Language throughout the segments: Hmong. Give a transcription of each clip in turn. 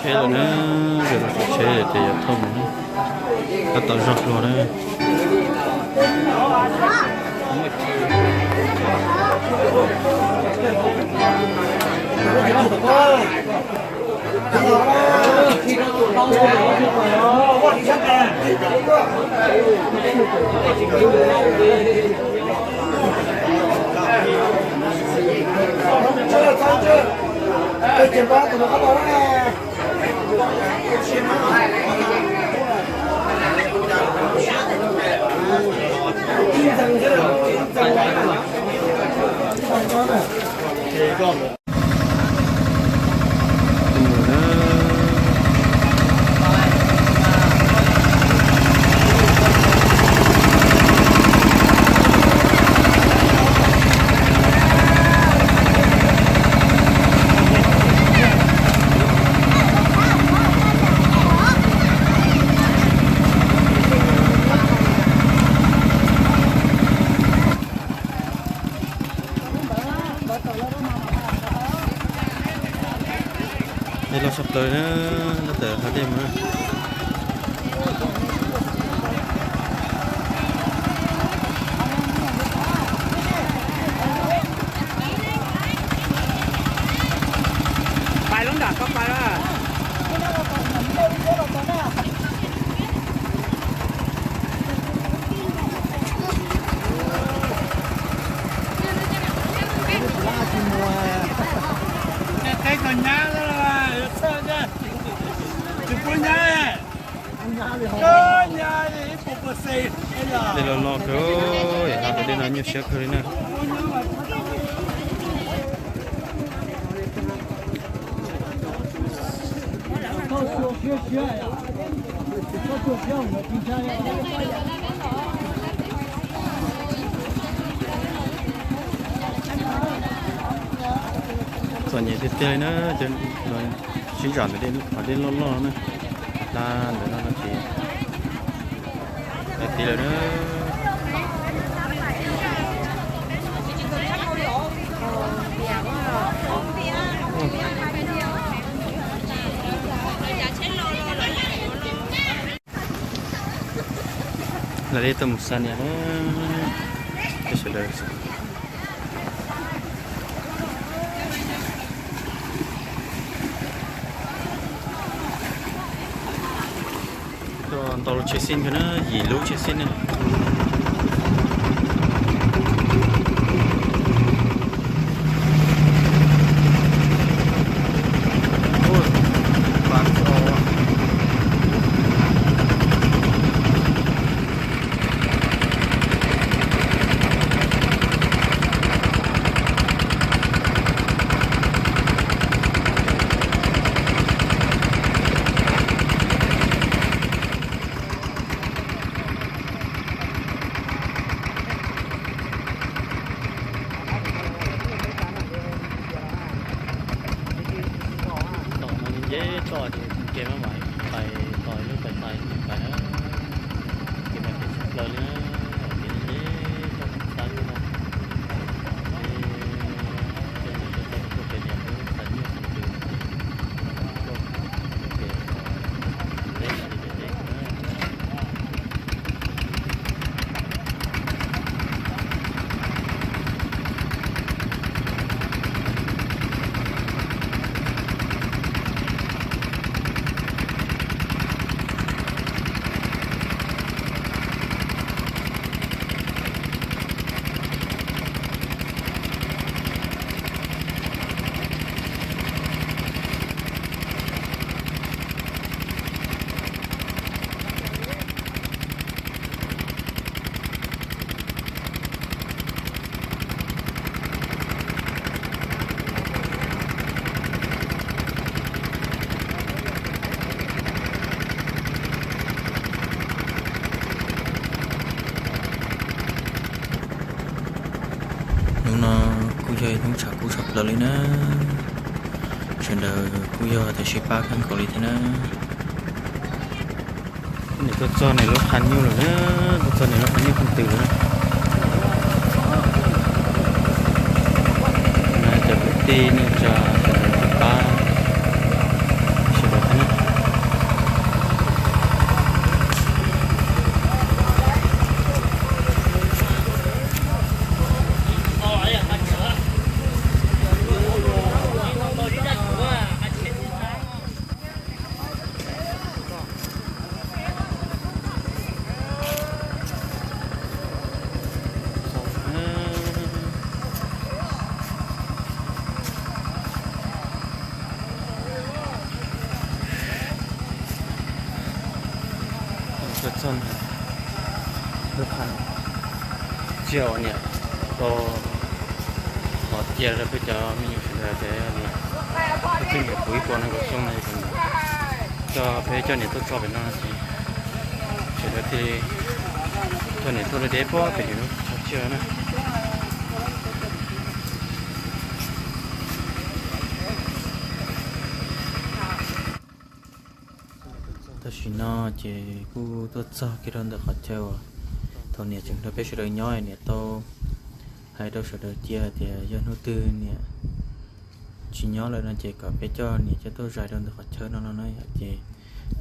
Tsheb lawm na, yog los tsav tsheb ces yuav thauj mus, tab tom zog hlo na. Es los sab plaws na, los tawm hav dej mus na. Pais lub nram ko pais. Tsis pub nyab. Dej los los kawg, hav dej no nyuaj siab kawg li na. Txom nyem tiag tiag li na, sib zam ntawm hav dej loj loj na. Hla ntawm no no ces hais tias lawm na. Lawv li tuaj mus xa niam na, sawv daws. Ntau lub tsheb xib kawg na, yim lub tsheb xib na. Tom no nce toj ces ke maj mam pais tau lub pais tais pais na. Ces mas pem tshaj plaws li na, ces nce toj mus xa lub no. Ces cov txawj tuaj pem niam lub xa nyuaj tus twg ces no tuaj pem pem deb li pem deb na. Hnub no kuj yog ib hnub tshav kub tshaj plaws li na. Sawv daws kuj yog tias sib pab kawg nkaus li thiab na. Nws tuaj txog nws lub qhov nyuj lawm na, tuaj txog nws lub qhov nyuj qhov twg lawm na. Cov kwv tij neej tsa sawv daws sib pab, sawv daws qhov Lub qhov tsiaj uas niam tau los cia rau peb cov me nyuam sawv daws ces niam, peb twb niam kuv ib puas nees nkaum xyoo no, coj peb coj niam tuaj tso pem no ces sawv daws thiaj li coj niam tuaj deb deb puag pem lub qhov tsiaj na. Tam sim no ces kuj tuaj txog kiag rau ntawm qhov chaw uas thaum niam tseem nrog peb sawv daws nyob, niam tau hais rau sawv daws cia tias yog hnub twg niam tsis nyob lawm no ces kom peb coj niam coj tuaj zais rau ntawm qhov chaw no no na yom. Ces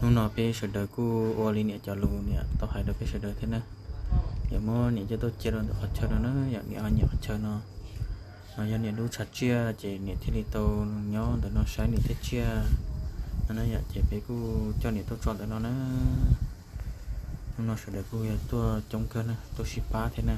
hnub no peb sawv daws kuj ua li niam cov lus niam tau hais rau peb sawv daws thiab na. Yog muab niam coj tuaj cia rau ntawm qhov chaw no na yom, niam ho nyiam qhov chaw no. No yog niam lub tshav tsiaj ces niam thiaj li tau nyob ntawm no saib niam tej tsiaj no na yom. Ces peb kuj coj niam tuaj tso ntawm no na. Hnub no sawv daws kuj yog tuaj coob kawg na, tuaj sib pab thiab na.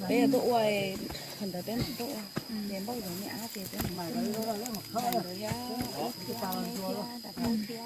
Peb tuaj ua, qhov ntawd peb mam tuaj ua, ces npauj zov me ab ces peb mam tuaj ua, ntawd yog ib tug tau thiab, tau thiab.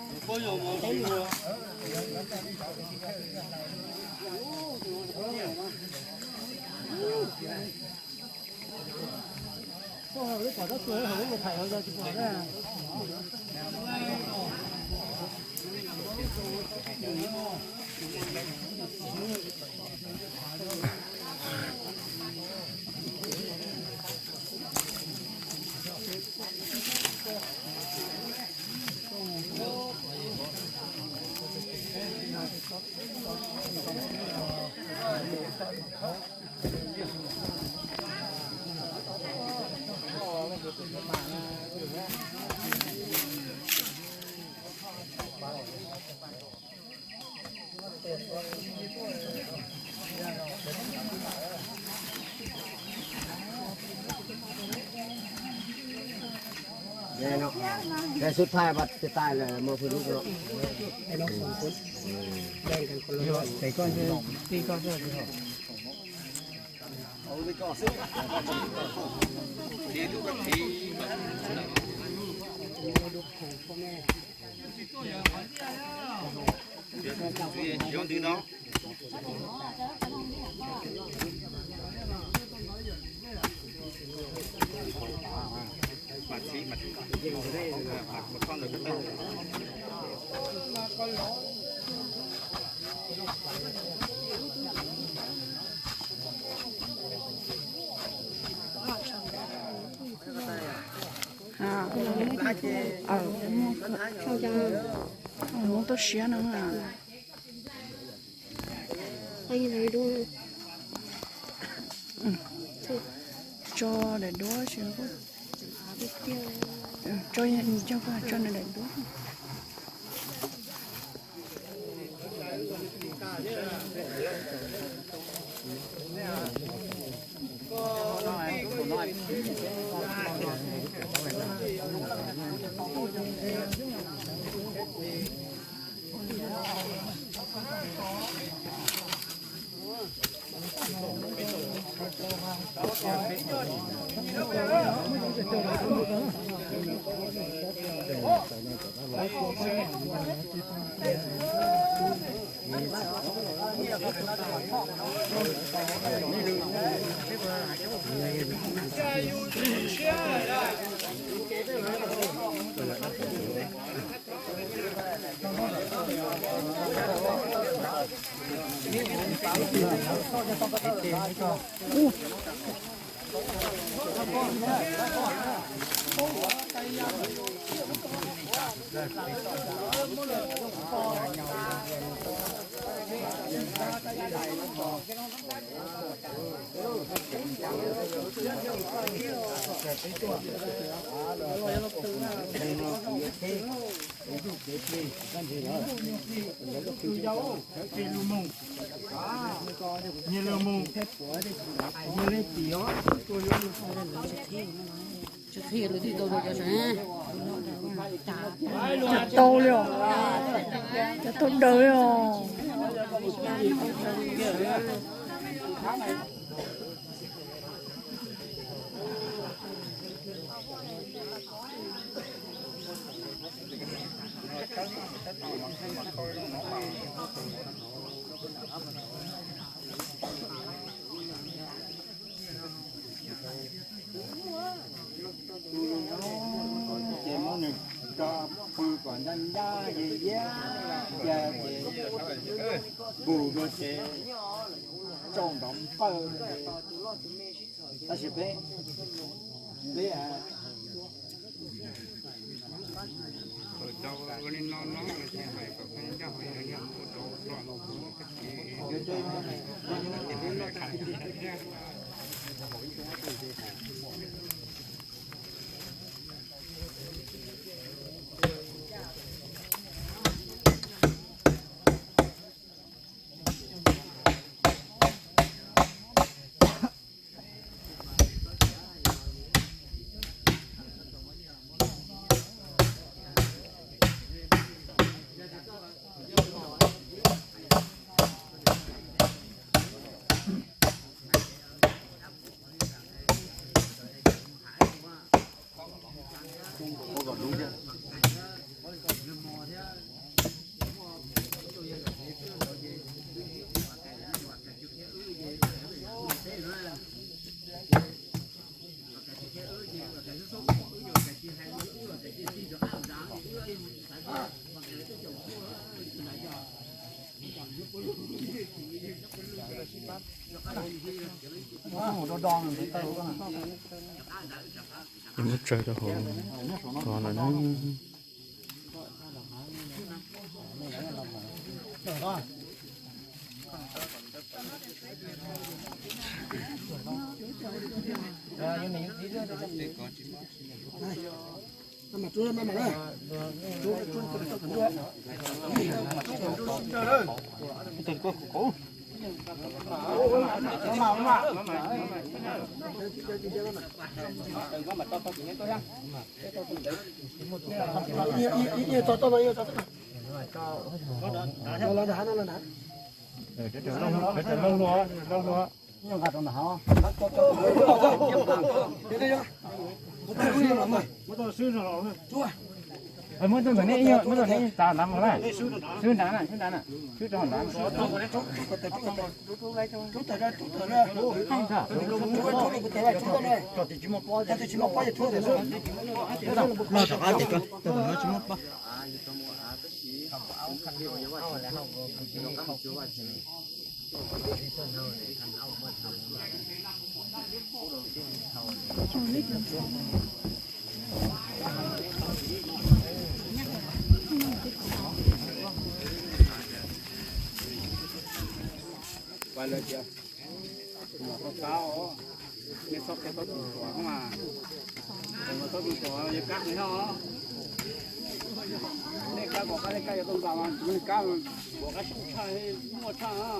Cái sút thai bật cái tay là mơ phun lút rồi. Muab tuaj siab no. Tso daim duab, tso, tso nws daim duab. Cas tau li os, cas tau daws li os. Ces muab nws tso pw kom ncaj ncaj, ces iab cia ces npus rau ces tsau nrov npawj. Tab sis peb, peb Ces muab tsaws rau hauv no lawm na. Muab tuaj ntawm nej, muab tuaj nej tsa nrad mus na. Swb nrad na, swb nrad na, swb rau nrad. Los rov qab ces ko, no tsis muaj pob. Nej txhob qhia tau tus tuam no mas, tus tuam yog kab nyob. Nej kab kom kab, nej kab yuav tau ntas mas tsis muaj kab, kom kab sub tshaj muaj tshaj na.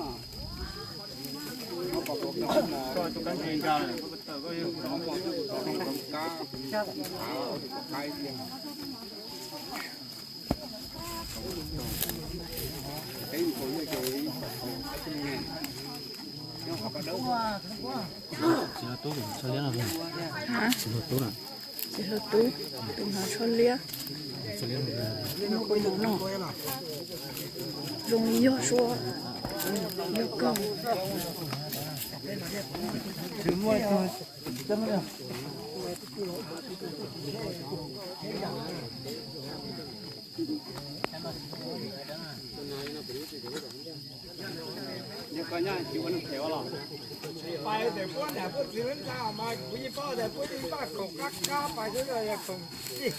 Txiv hluas tub, txhob liab no, txiv hluas tub na. Txiv hluas tub, tus hnav tsho liab. Txhob liab no, zoo li yog suab. Pais tes puab nam puab txiv lub ntxa mas kuv yeej paub tias puab yeej npaj khoom qab qab pais xwb, yog khoom txij.